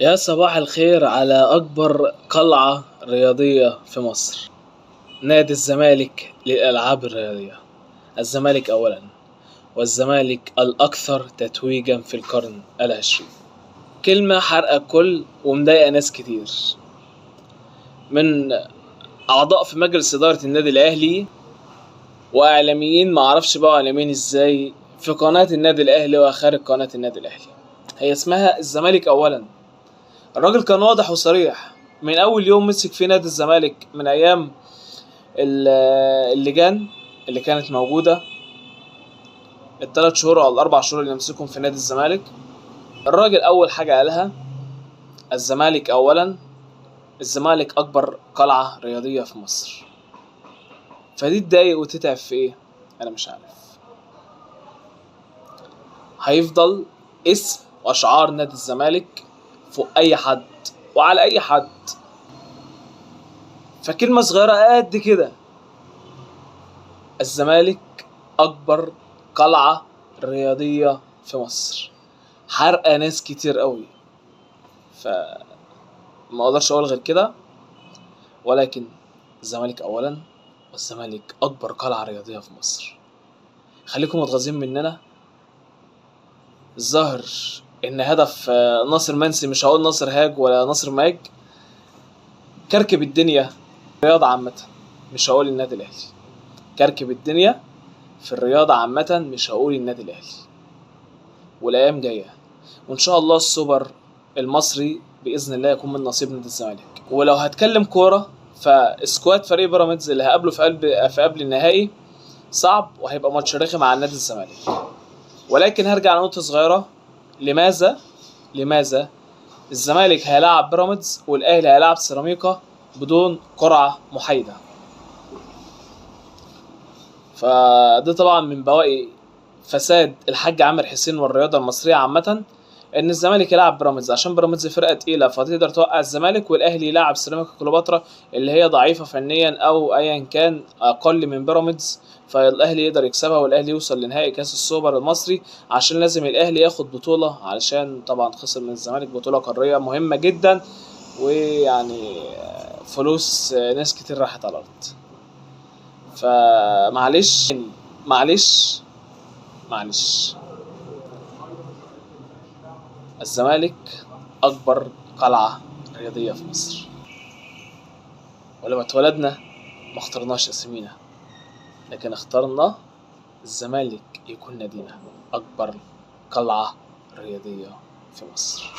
يا صباح الخير على أكبر قلعة رياضية في مصر، نادي الزمالك للألعاب الرياضية. الزمالك أولا، والزمالك الأكثر تتويجا في القرن العشرين. كلمة حرقة الكل ومضايقة ناس كتير من أعضاء في مجلس إدارة النادي الأهلي وإعلاميين، معرفش بقى إعلاميين إزاي في قناة النادي الأهلي وخارج قناة النادي الأهلي. هي اسمها الزمالك أولا. الراجل كان واضح وصريح من أول يوم مسك في نادي الزمالك، من أيام اللجان اللي كانت موجودة ال3 شهور أو ال4 شهور اللي مسكهم في نادي الزمالك. الراجل أول حاجة قالها الزمالك أولا، الزمالك أكبر قلعة رياضية في مصر. فدي تضايق وتتعب في إيه؟ أنا مش عارف. هيفضل اسم وأشعار نادي الزمالك فوق أي حد وعلى أي حد. فكلمة صغيرة قد كده، الزمالك أكبر قلعة رياضية في مصر، حرقة ناس كتير قوي. فما أقدرش أقول غير كده، ولكن الزمالك أولا، والزمالك أكبر قلعة رياضية في مصر. خليكم متغاظين مننا. الظاهر إن هدف ناصر منسي، مش هقول ناصر هاج ولا ناصر ماج، كركب الدنيا الرياضة عامة، مش هقول النادي الأهلي. كركب الدنيا في الرياضة عامة، مش هقول النادي الأهلي. والأيام جاية، وإن شاء الله السوبر المصري بإذن الله يكون من نصيب نادي الزمالك. ولو هتكلم كورة، ف squad فريق بيراميدز اللي هقابله في قبل النهائي صعب، وهيبقى ماتش رخم مع نادي الزمالك. ولكن هرجع لنقطة صغيرة، لماذا الزمالك هيلاعب بيراميدز والأهلي هيلاعب سيراميكا بدون قرعة محايدة؟ فده طبعا من بواقي فساد الحاج عامر حسين والرياضة المصرية عامة، ان الزمالك يلعب بيراميدز عشان بيراميدز فرقة تقيلة فتقدر توقع الزمالك، والاهلي يلعب سيراميكا كليوباترا اللي هي ضعيفة فنيا او ايا كان اقل من بيراميدز، فالاهلي يقدر يكسبها والاهلي يوصل لنهائي كاس السوبر المصري، عشان لازم الاهلي ياخد بطولة، علشان طبعا خسر من الزمالك بطولة قارية مهمة جدا، ويعني فلوس ناس كتير راحت على الارض. فمعلش معلش معلش، الزمالك أكبر قلعة رياضية في مصر، ولما اتولدنا ما اخترناش اسمينا، لكن اخترنا الزمالك يكون نادينا، أكبر قلعة رياضية في مصر.